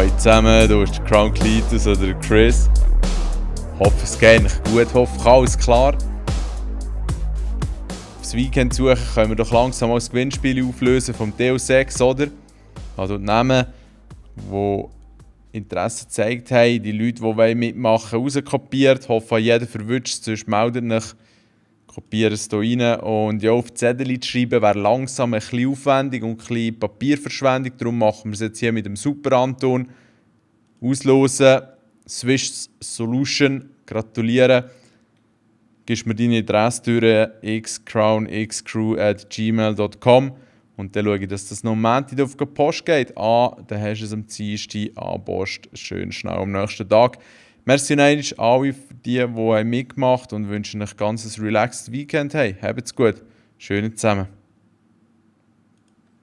Hallo zusammen, du bist der Crown Cletus oder der Chris. Hoffe es geht euch gut, hoffe alles klar. Aufs Weekend suchen können wir doch langsam mal das Gewinnspiel auflösen vom Deus Ex, oder? Also die Namen, die Interesse gezeigt haben, die Leute, die mitmachen wollen, rauskopiert. Hoffe, jeder verwünscht, sonst meldet euch. Kopieren es hier rein und ja, auf die Zettel zu schreiben wäre langsam ein bisschen aufwendig und ein bisschen Papierverschwendung. Darum machen wir es jetzt hier mit dem Super Anton. Auslosen, Swish Solution, gratulieren. Gibst mir deine Adresse durch xcrownxcrew@gmail.com und dann schaue ich, dass das noch am Montag auf die Post geht. Dann hast du es am Dienstag an Post schön schnell am nächsten Tag. Merci nochmal alle für die mitgemacht haben und wünsche euch ein ganz relaxed Weekend. Hey, habt's gut. Schön zusammen.